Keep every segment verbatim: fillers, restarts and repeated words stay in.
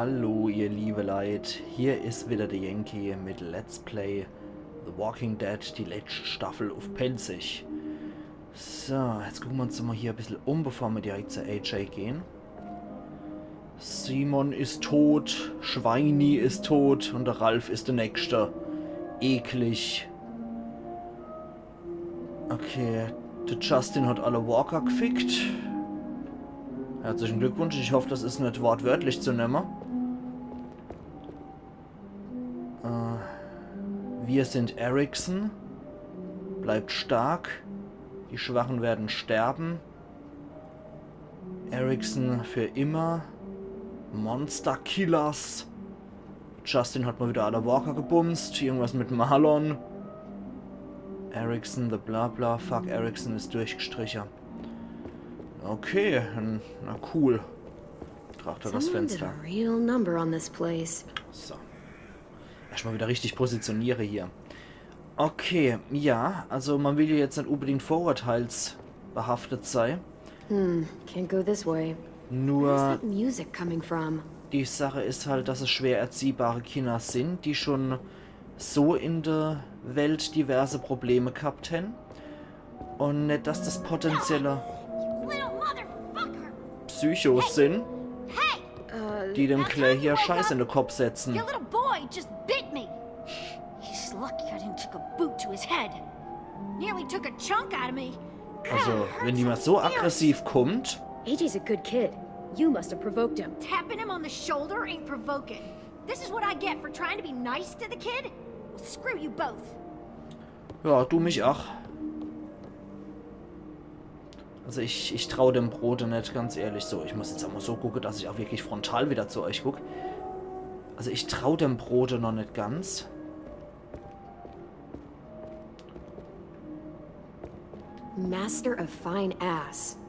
Hallo, ihr liebe Leit. Hier is wieder der Yankee mit Let's Play The Walking Dead, die letzte Staffel uff Pälzisch. So, jetzt gucken wir uns mal hier ein bisschen um, bevor wir direkt zu A J gehen. Simon is tot, Schweini is tot und der Ralf is der Nächste. Eklig. Okay, der Justin hat alle Walker gefickt. Herzlichen Glückwunsch, ich hoffe, das is nicht wortwörtlich zu nehmen. Äh, wir sind Erickson. Bleibt stark. Die Schwachen werden sterben. Erickson für immer. Monster Killers. Justin hat mal wieder alle Walker gebumst. Irgendwas mit Marlon. Erickson, the bla bla. Fuck, Erickson is durchgestrichen. Okay, n- na cool. Betrachte das Fenster. Someone did a real number on this place. So. Erstmal wieder richtig positioniere hier. Okay, ja, also man will ja jetzt nicht unbedingt vorurteilsbehaftet sein. Can't go this way. Where's Nur that music coming from? die Sache is halt, dass es schwer erziehbare Kinder sind, die schon so in der Welt diverse Probleme gehabt haben. Und nicht, dass das potenzielle Little motherfucker! Psychos sind, Hey! Uh, die dem Claire hier Scheiße in den Kopf setzen. Your little boy just bit me. He's lucky I didn't take a boot to his head. Nearly took a chunk out of me. Also, wenn die mal so aggressiv kommt, A J's a good kid. You must have provoked him. Tapping him on the shoulder ain't provoking. This is what I get for trying to be nice to the kid? Well, screw you both. ja, du mich auch. Also ich, ich trau dem Brote nicht, ganz ehrlich. So, ich muss jetzt auch mal so gucken, dass ich auch wirklich frontal wieder zu euch guck. Also ich trau dem Brote noch nicht ganz. Master of fine ass.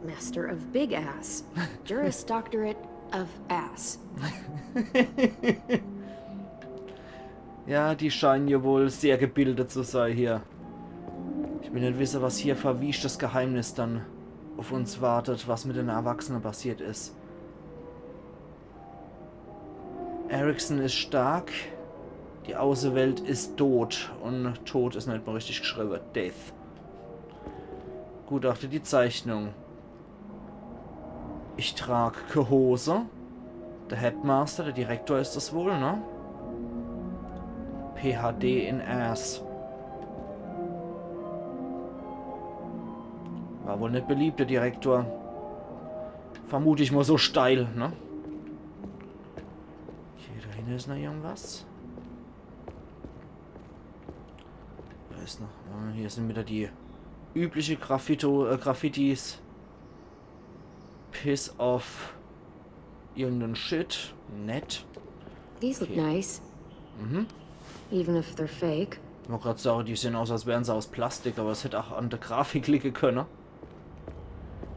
Master of big ass. Juris Doctorate of ass. Ja, die scheinen ja wohl sehr gebildet zu sein hier. Ich will nicht wissen, was hier für ein wiestes Geheimnis dann auf uns wartet, was mit den Erwachsenen passiert ist. Erickson ist stark. Die Außenwelt ist tot. Und tot ist nicht mal richtig geschrieben. Death. Gutachte die Zeichnung. Ich trag ke Hose. Der Headmaster, der Direktor ist das wohl, ne? P H D in Ass. War wohl nicht beliebt, der Direktor. Vermute ich mal so steil, ne? Okay, da hinten ist noch irgendwas. Da ist noch. Äh, hier sind wieder die übliche Graffito, äh, Graffitis. Piss off irgendein Shit. Nett. These look Okay. Nice. Even if they're fake. Ich wollte gerade sagen, die sehen aus, als wären sie aus Plastik, aber es hätte auch an der Grafik liegen können.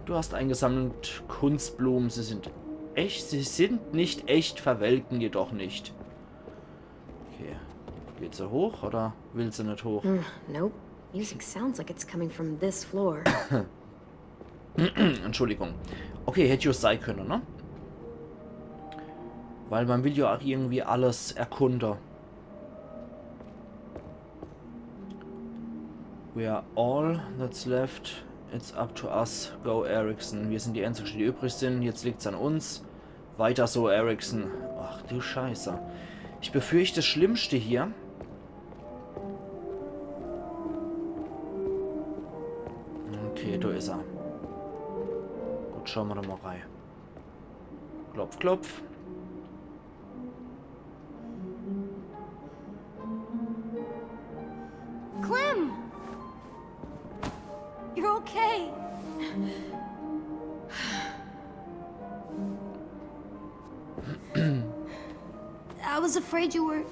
Du hast eingesammelt Kunstblumen. Sie sind echt, sie sind nicht echt, verwelken jedoch nicht. Okay. Geht sie hoch oder will sie nicht hoch? Nope. Music sounds like it's coming from this floor. Entschuldigung. Okay, hätte ja sein können, ne? Weil man will ja auch irgendwie alles erkunden. We are all that's left. It's up to us. Go, Erickson. Wir sind die Einzigen, die übrig sind. Jetzt liegt's an uns. Weiter so, Erickson. Ach du Scheiße. Ich befürchte das Schlimmste hier. Okay, da ist er. Gut, schauen wir da mal rein. Klopf, klopf. Clem! You're okay. I was afraid you were.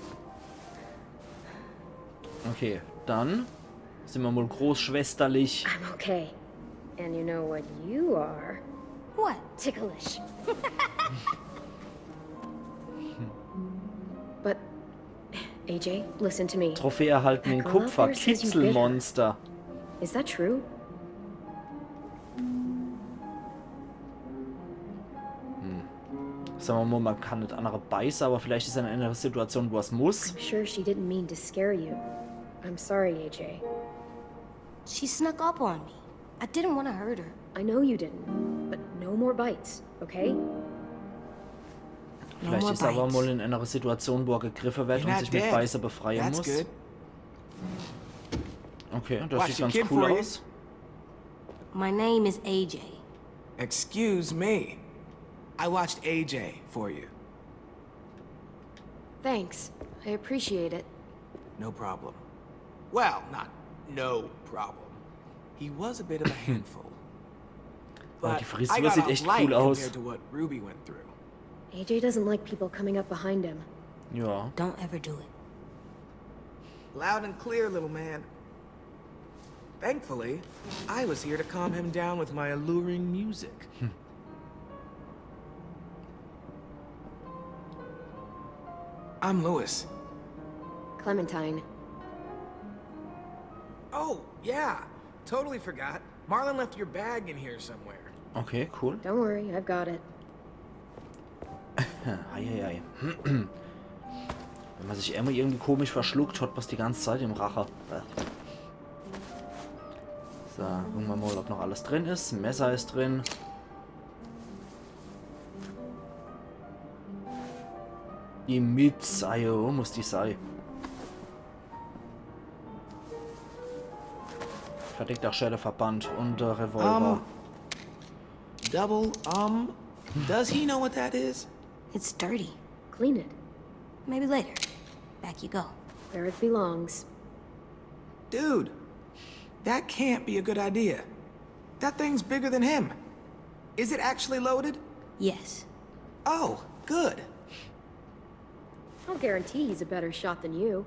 Okay, dann sind wir mal großschwesterlich. I'm okay. And you know what you are? What? Ticklish. But, A J, listen to me. Trophäe erhalten in Kupfer. Kitzelmonster. Is that true? Das Sage mer mol, mer kann net annere beiße, awwer vielleicht is er in ener Situation, wo er's muss. I'm sure she didn't mean to scare you. I'm sorry, A J. She snuck up on me. I didn't want to hurt her. I know you didn't, but no more bites, okay? No Vielleicht more is er awwer bites. mol in ener Situation, wo er gegriffe werd You're un not sich mit dead. Beiße befreie That's muss. Good. Okay, das Watch sieht the ganz kid cool for you. Aus. My name is A J. Excuse me. I watched A J for you. Thanks. I appreciate it. No problem. Well, not no problem. He was a bit of a handful. Oh, But die Frisur I got sieht off echt light cool aus. Compared to what Ruby went through. A J doesn't like people coming up behind him. Ja. Don't ever do it. Loud and clear, little man. Thankfully, I was here to calm him down with my alluring music. I'm Lewis. Clementine. Oh, yeah. Totally forgot. Marlon left your bag in here somewhere. Okay, cool. Don't worry, I've got it. Eieiei. Wenn mer sich emol irgendwie komisch verschluckt, hot mer's die ganz Zeit im Rache. Äh. So, gucke mer mol, ob noch alles drin is. Messer is drin. Die Mitz, ajo, muss die sei. Verdeckter Schädelverband un äh, Revolver. Um, double, um, does he know what that is? It's dirty. Clean it. Maybe later. Back you go. Where it belongs. Dude, that can't be a good idea. That thing's bigger than him. Is it actually loaded? Yes. Oh, good. I'll guarantee he's a better shot than you.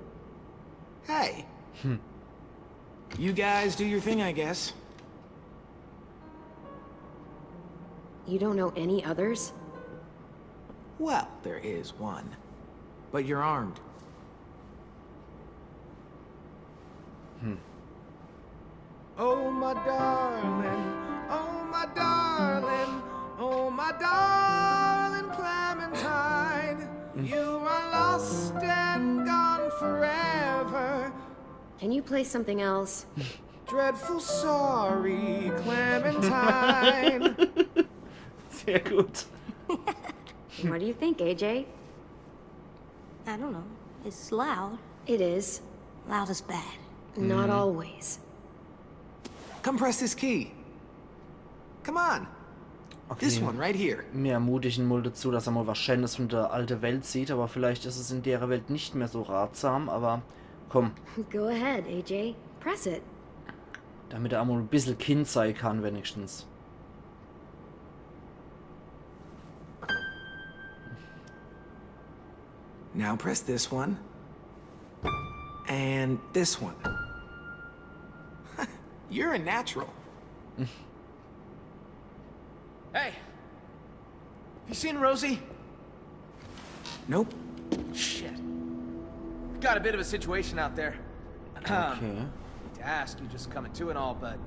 Hey. You guys do your thing, I guess. You don't know any others? Well, there is one. But you're armed. Oh, my darling, oh, my darling, oh, my darling Clementine, you are lost and gone forever. Can you play something else? Dreadful sorry, Clementine. Sehr gut. What do you think, A J? I don't know. It's loud. It is. Loud is bad. Not always. Come press this key. Come on. This Okay. One right here. Mir ermutige mol dazu, dass er mol was Scheenes vun der alte Welt sieht, awwer vielleicht is es in dere Welt net mehr so ratsam, awwer komm, Go ahead, A J. Press it. damit er mol e bissel Kind sei kann, wenigstens. Now press this one. And this one. You're a natural. Hey! Have you seen Rosie? Nope. Shit. We've got a bit of a situation out there. Um, Okay. To ask you just coming to and all, but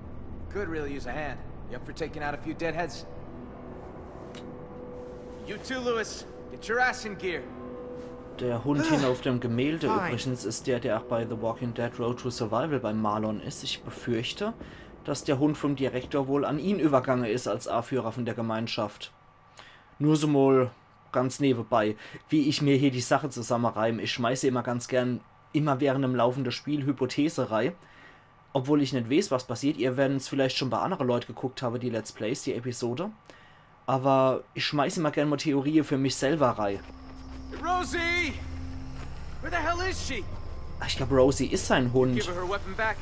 could really use a hand. You up for taking out a few deadheads? You too, Lewis. Get your ass in gear. Der Hund hinne auf dem Gemälde Fine. übrigens is der, der auch bei The Walking Dead Road to Survival beim Marlon is. Ich befürchte, dass der Hund vom Direktor wohl an ihn übergange is als Anführer von der Gemeinschaft. Nur so mol ganz newebei, wie ich mir hier die Sache zusammereim. Ich schmeiße immer ganz gern, immer während dem laufenden Spiel, Hypothese rei. Obwohl ich net weeß, was passiert. Ihr werdet's vielleicht schon bei annere Leut geguckt habe, die Let's Plays, die Episode. Aber ich schmeiß immer gern mol Theorie für mich selber rei. Rosie! Where the hell is she? Ich glaub, Rosie is sein Hund. Give her her weapon back.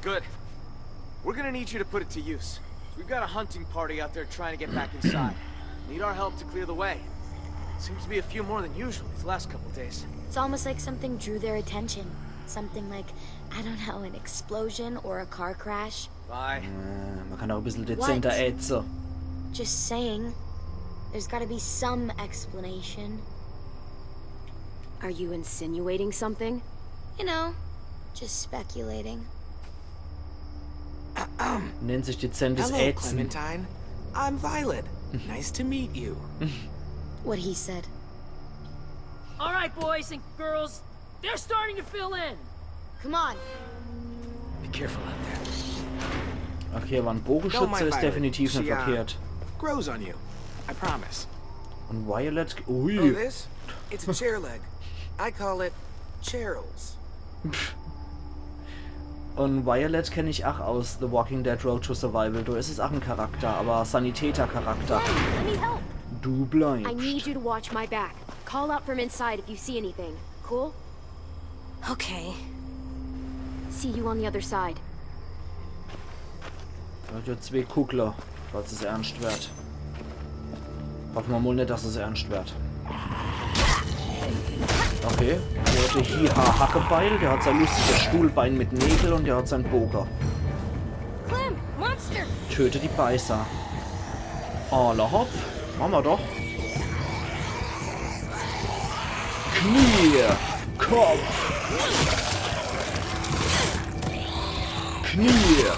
Good. We're gonna need you to put it to use. We've got a hunting party out there trying to get back inside. Need our help to clear the way. Seems to be a few more than usual these last couple days. It's almost like something drew their attention. Something like, I don't know, an explosion or a car crash. Bye. Äh, man kann auch ein bisschen dezenter What? ätze. Just saying. There's gotta be some explanation. Are you insinuating something? You know, just speculating. Nennt sich dezentes Hello, Ätzen. Clementine. I'm Violet. Nice to meet you. What he said. All right, boys and girls, they're starting to fill in. Come on. Be careful out there. Okay, awwer en Bogeschütze is definitiv net She, uh, verkehrt. Grows on you. I promise. Un Violet. Oh, Ui. This? It's a chair leg. I call it Cheryl's. Un Violet kenn ich ach aus The Walking Dead: Road to Survival. Do is es ach en Charakter, awwer Sanitäter-Charakter. Hey, let me help. Du bleibst. I need you to watch my back. Call out from inside if you see anything. Cool? Okay. See you on the other side. Do hat jo zwee Kuggler, falls es ernscht werd. Hoffe mer mol net, dass es ernscht werd. Okay. Der hat do e Hackebeil, der hat sei luschtiges Stuhlbein mit Nägel un der hat sei Boge. Clem, monster! Töte die Beißer. Alla hopp. Mache mer doch. Knie. Kopf. Knie.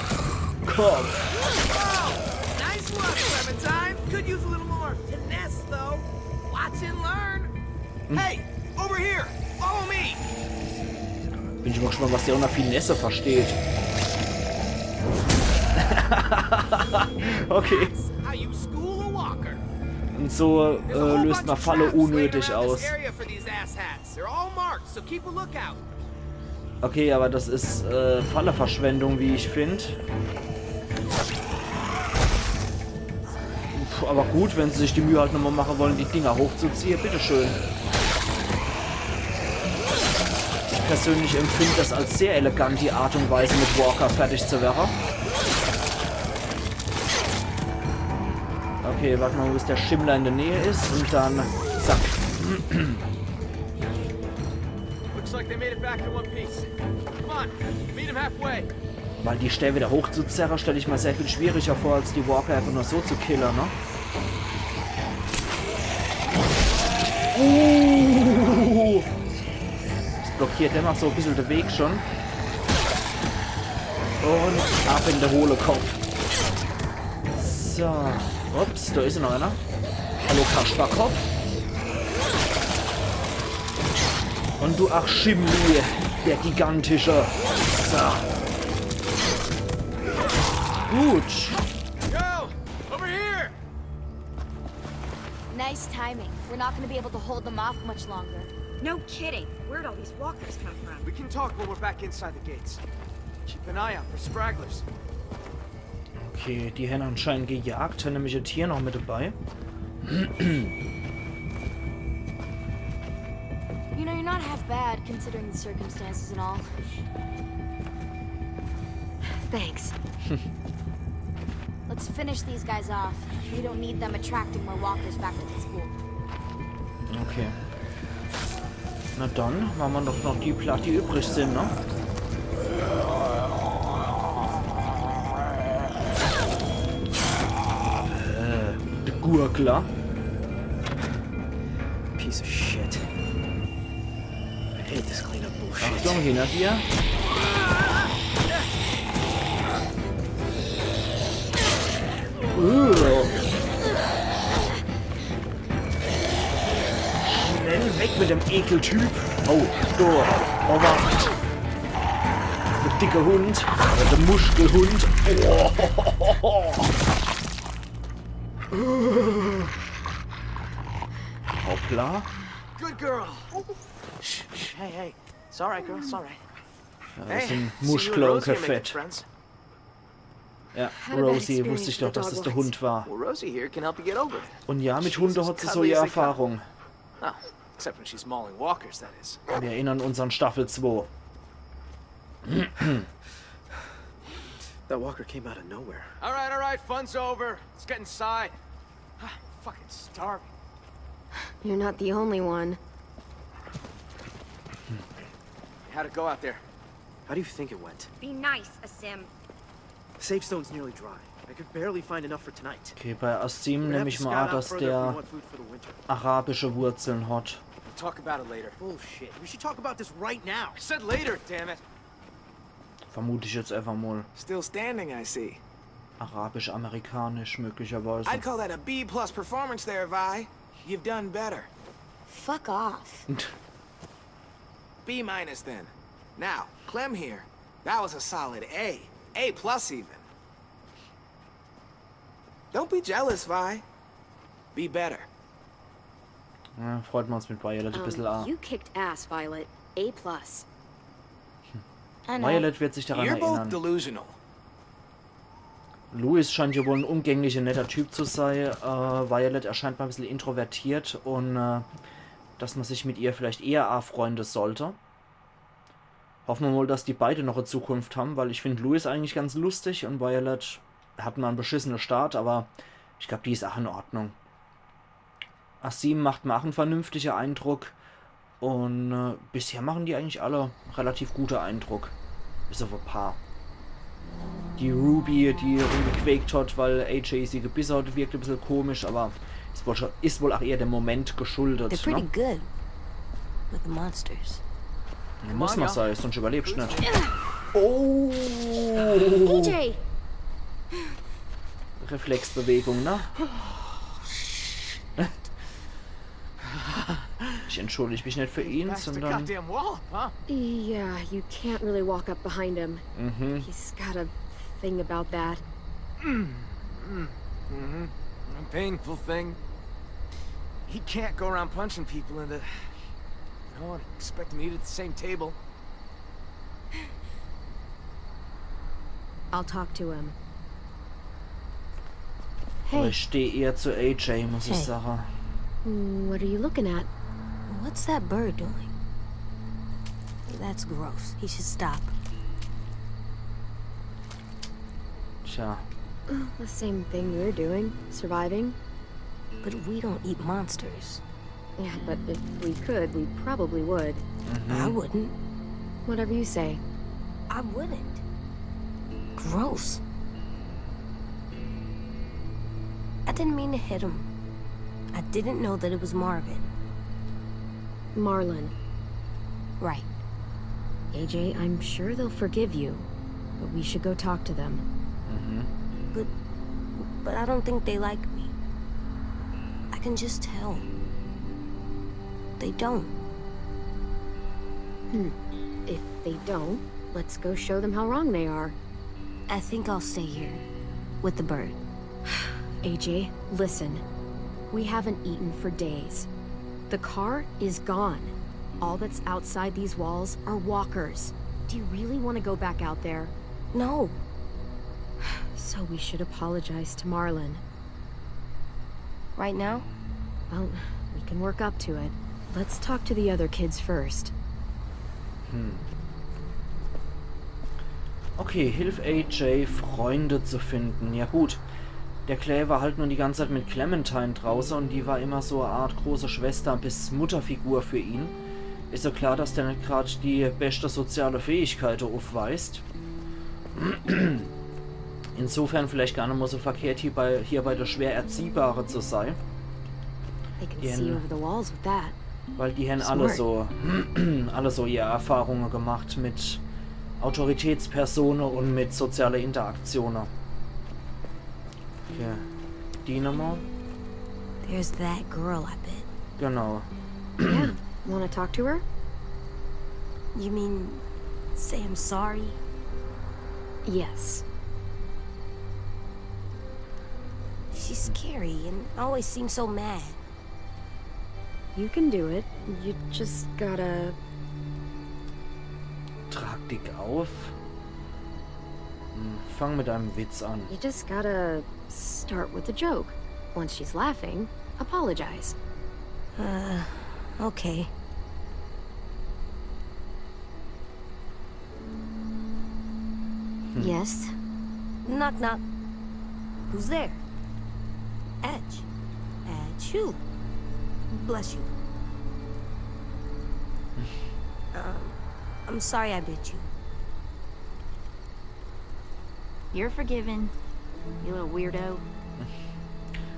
Kopf. Nice work, Clementine. Could use a little more finesse, though. Watch and learn. Hey, over here. Follow me. Bin ich mol gespannt, was der unner Finesse versteht. Okay. How you school a walker. Un so There's a whole äh, löst bunch mer of Falle trainers unnötig around aus. This area for these asshats. They're all marked, so keep a lookout. Okay, awwer das is äh, Falleverschwendung, wie ich find. Puh, awwer gut, wenn se sich die Müh halt nochmol mache wolle, die Dinger hochzuziehe, bitteschön. Ich persönlich empfind das als sehr elegant, die Art un Weise, mit Walker fertig zu werre. Okay, wart mol, bis der Schimmler in de Näh is un dann zack. Looks like they made it back in one piece. Come on, meet him halfway. Weil die Stää widder hochzuzerre, stell ich mer sehr viel schwieriger vor, als die Walker äfach nur so zu kille, ne? Uh. Das blockiert dennoch so e bissel de Weg schun. Un ab in de hohle Kopf. So. Ups, do is noch ener. Hallo, Kasperkopf. Un du, ach, Schimmli, der gigantische. So. Gut. Yo, over here. Nice timing. We're not gonna be able to hold them off much longer. No kidding. Where'd all these walkers come from? We can talk when we're back inside the gates. Keep an eye out for stragglers. Okay, die hen anscheinend gejagt, hen nämlich e Tier noch mit dabei. You know, you're not half bad considering the circumstances and all. Thanks. Let's finish these guys off. We don't need them attracting more walkers back to the school. Okay. Na dann, mache mer doch noch die platt, die übrig sin, ne? Äh, de Gurgler. Piece of shit. I hate this cleanup bullshit. Achtung, hinner dir. Schnell weg mit dem Ekeltyp. Oh, do. Obacht. De dicke Hund. Oder de Muschkelhund. Oh. Hoppla. Good girl. Shh, shh, hey, hey. It's all right, girl. It's all right. Ja, das Hey, sin see you and Muschle un Rosie kein are making Fett. Friends. Ja, Had a bad Rosie, wusst ich experience doch, with the dass das de dog Hund war. Well, Rosie here can help you get over it. Un ja, mit Hunde hat se so Cuddly ihr as they come. Erfahrung. Oh, except when she's mauling walkers, that is. Mir erinnern uns an Staffel zwei. That walker came out of nowhere. All right, all right, fun's over. Let's get inside. I'm fucking starving. You're not the only one. How'd it go out there? How do you think it went? Be nice, Aasim. Safe zone's nearly dry. I could barely find enough for tonight. Okay, bei Aasim We're gonna nehme have ich to mal scout an, out dass further if we der want food for the winter. Arabische Wurzeln hat. We'll talk about it later. Bullshit. We should talk about this right now. I said later, damn it. Vermute ich jetzt einfach mal. Still standing, I see. Arabisch-amerikanisch möglicherweise. I'd call that a B plus performance there, Vi. You've done better. Fuck off. B minus then. Now, Clem here. That was a solid A. A plus even. Don't be jealous, Vi. Be better. Ja, freut ma uns mit Violet e bissel Um, a. You kicked ass, Violet. A plus. I know. Violet wird sich daran You're both erinnern. Delusional. Louis scheint ja wohl en umgängliche, netter Typ zu sei. Äh, Violet erscheint ma e bissel introvertiert un äh, dass ma sich mit ihr vielleicht eher afreunde sollte. Hoffe ma mal, dass die beide noch e Zukunft ham, weil ich find Louis eigentlich ganz lustig un Violet hat ma en beschissene Start, aber ich glaub, die is ach in Ordnung. Aasim macht ma ach en vernünftige Eindruck un äh, bisher machen die eigentlich alle relativ gute Eindruck. Bis auf e paar. Die Ruby, die rumgequäkt hat, weil A J sie gebisse hat, wirkt e bissel komisch, aber is wohl, schon, is wohl ach eher dem Moment geschuldet. They're pretty Ne? Good with the monsters. Muss ma sei, sonst überlebst du net. A J! Reflexbewegung, ne? Ich entschuldige mich net für ihn, Past the sondern goddamn wall, huh? Yeah, you can't really walk up behind him. He's got a thing about that. A painful thing. He can't go around punching people in the. No one expect him to eat at the same table. I'll talk to him. Aber Hey, ich steh eher zu A J, muss ich Hey. sagen. what are you looking at? What's that bird doing? That's gross. He should stop. Tja, The same thing we're doing, surviving. But we don't eat monsters. Yeah, but if we could, we probably would. I wouldn't. Whatever you say. I wouldn't. Gross. I didn't mean to hit him. I didn't know that it was Marvin. Marlon. Right. A J, I'm sure they'll forgive you, but we should go talk to them. But but I don't think they like me. I can just tell. They don't. If they don't, let's go show them how wrong they are. I think I'll stay here with the bird. A J, listen. We haven't eaten for days. The car is gone. All that's outside these walls are walkers. Do you really want to go back out there? No. So we should apologize to Marlon. Right now? Well, we can work up to it. Let's talk to the other kids first. Okay, hilf A J, Freunde zu finden. Ja gut, der Claire war halt nur die ganze Zeit mit Clementine drauße und die war immer so e Art große Schwester bis Mutterfigur für ihn. Is ja klar, dass der net grad die beste soziale Fähigkeite aufweist. Insofern vielleicht gar net mal so verkehrt, hier bei, hier bei der Schwererziehbare zu sein. They can Yeah, see no. Over the walls with that. Weil die haben alle Smart. so, alle so ihre Erfahrungen gemacht mit Autoritätspersone und mit soziale Interaktione. Okay. Die nochmal? There's that girl, I bet. Genau. Yeah. Want to talk to her? You mean say I'm sorry? Yes. She's scary and always seems so mad. You can do it. You just gotta. Trag dich auf. Hm, fang mit einem Witz an. You just gotta start with a joke. Once she's laughing, apologize. Uh, okay. Yes. Knock knock. Who's there? Edge. Edge who? Bless you. Um, I'm sorry I bit you. You're forgiven, you little weirdo.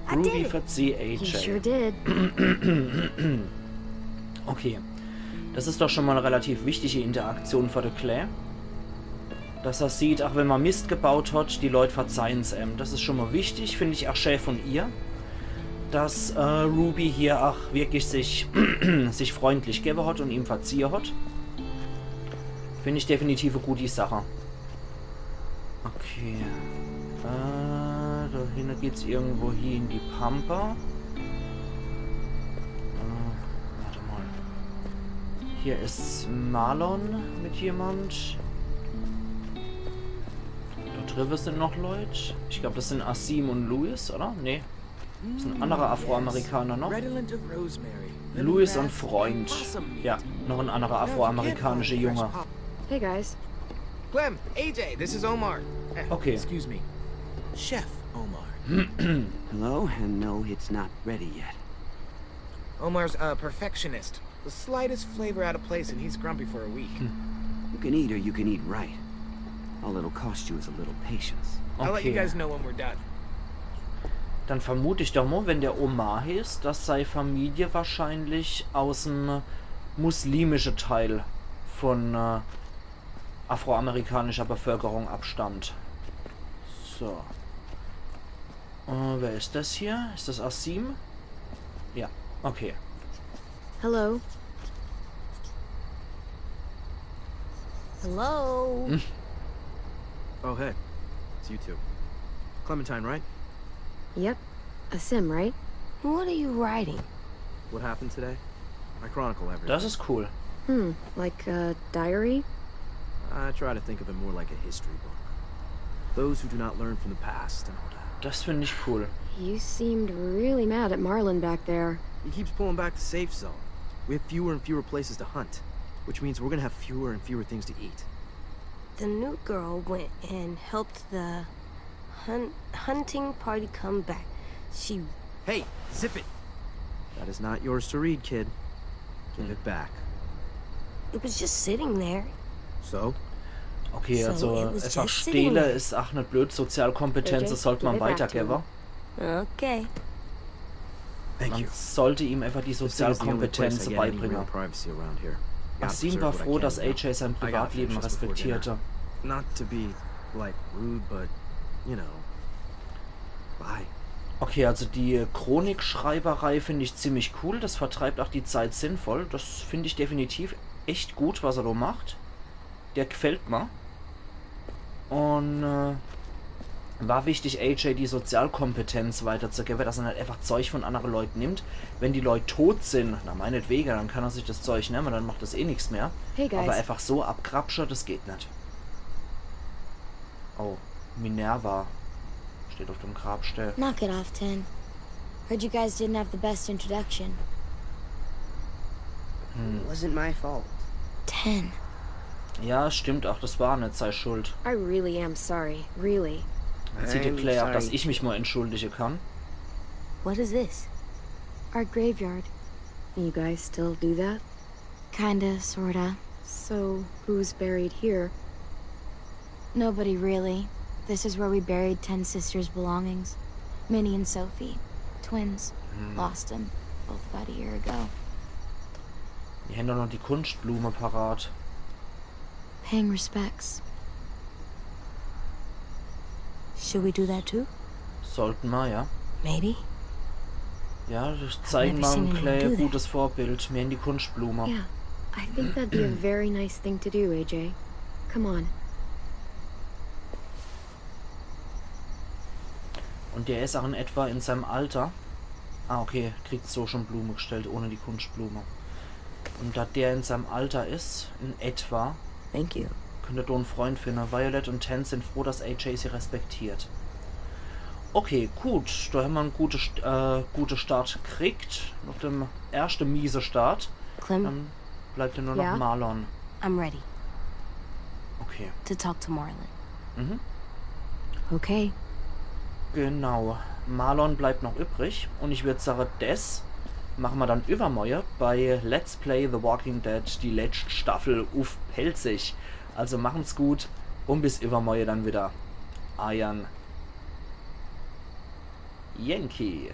I Ruby did it. verzieh A J. You sure did. Okay. Das is doch schon mal e relativ wichtige Interaktion für de Claire. Dass er sieht, ach wenn ma Mist gebaut hat, die Leut verzeihen's em. Das is schon mal wichtig, find ich ach schä von ihr. dass äh, Ruby hier ach wirklich sich, sich freundlich gewwe hat und ihm verziehe hat. Find ich definitiv e gute Sache. Okay. Äh, do hinne geht's irgendwo hie in die Pampa. Äh, wart emol. Hier is Marlon mit jemand. Do driwwe sin noch Leut. Ich glaab, des sin Aasim und Louis, oder? Nee. Des is en annerer Afroamerikaner noch. Redolent of rosemary. Louis und Freund. Ja, noch en annerer afroamerikanischer Junge. Hey guys. Clem, A J, this is Omar. Eh, Okay. Excuse me. Chef Omar. Hello, and no, it's not ready yet. Omar's a perfectionist. The slightest flavor out of place and he's grumpy for a week. You can eat or you can eat right. All it'll cost you is a little patience. I'll let you Okay. Guys know when we're done. Dann vermut ich doch mol, wenn der Omar heißt, dass sei Familie wahrscheinlich aus em muslimische Teil von äh, afroamerikanischer Bevölkerung abstammt. So. Äh, wer is des hier? Is des Aasim? Ja, okay. Hello. Hello. Oh, hey. It's you two. Clementine, right? Yep. Aasim, right? What are you writing? What happened today? I chronicle everything. Des is cool. Hmm. Like a diary? I try to think of it more like a history book. Those who do not learn from the past and all that. Des find ich cool. You seemed really mad at Marlon back there. He keeps pulling back the safe zone. We have fewer and fewer places to hunt, which means we're gonna have fewer and fewer things to eat. The new girl went and helped the hunt hunting party come back. She Hey, zip it! That is not yours to read, kid. Give it back. It was just sitting there. So? Okay, So, also it was einfach just sitting stehle there. is ach net blöd. Sozialkompetenz A J, sollt mer give it back to weitergewwe. me. Okay. Thank Man you. sollt mer einfach die This thing is the only place Sozialkompetenz I get any real beibringe. Privacy around here. Gotta Aasim preserve war what I froh, can, dass you know? A J sein I gotta Privatleben finish this before dinner. Respektierte. Not to be, like, rude, but, you know. Bye. Okay, also die Chronikschreiberei find ich ziemlich cool. Des vertreibt ach die Zeit sinnvoll. Des find ich definitiv echt gut, was er do macht. Der gfällt mer. Un äh, war wichtig, A J die Sozialkompetenz weiterzugewwe, dass er net einfach Zeug von annere Leut nimmt. Wenn die Leut tot sin, na meinetwege, dann kann er sich des Zeug nemme, dann macht des eh nix mehr. Hey, guys. Awwer einfach so abgrapsche, des geht net. Oh, Minerva steht uff dem Grabstee. Knock it off, Ten. Heard you guys didn't have the best introduction. It wasn't my fault. Ten. Ja, stimmt ach, des war net sei Schuld. I really am sorry. Really. Dann sieht die I'm Claire ach, dass sorry. Ich mich mol entschuldige kann. What is this? Our graveyard. You guys still do that? Kinda, sorta. So, who's buried here? Nobody really. This is where we buried Ten's sister's belongings. Minnie and Sophie. Twins. Lost them. Both about a year ago. Mir hän doch noch die Kunstblume parat. Paying respects. Should we do that too? Sollten mer, ja. Maybe. Ja, des zeigen mer e klä gutes Vorbild. Mir hän die Kunstblume. Yeah, I think that'd be a very nice thing to do, A J. Come on. Un der is ach in etwa in seinem Alter. Ah, okay, kriegt so schon Blume gestellt, ohne die Kunstblume. Un da der in seinem Alter is, in etwa, Thank you. könnt er do en Freund finde. Violet un Ten sin froh, dass A J sie respektiert. Okay, gut, do hämmer en gute, St- äh, gute Start kriegt. Noch dem erschte miese Start. Clem, Dann bleibt jo nur noch Ja? Marlon. I'm ready Okay. to talk to Marlon. Mhm. Okay. Genau. Marlon bleibt noch übrig. Un ich würd sage, des mache mer dann iwwermorje bei Let's Play The Walking Dead, die letscht Staffel uff Pälzisch. Also machen's gut un bis iwwermorje dann wieder. Eiern Yankee.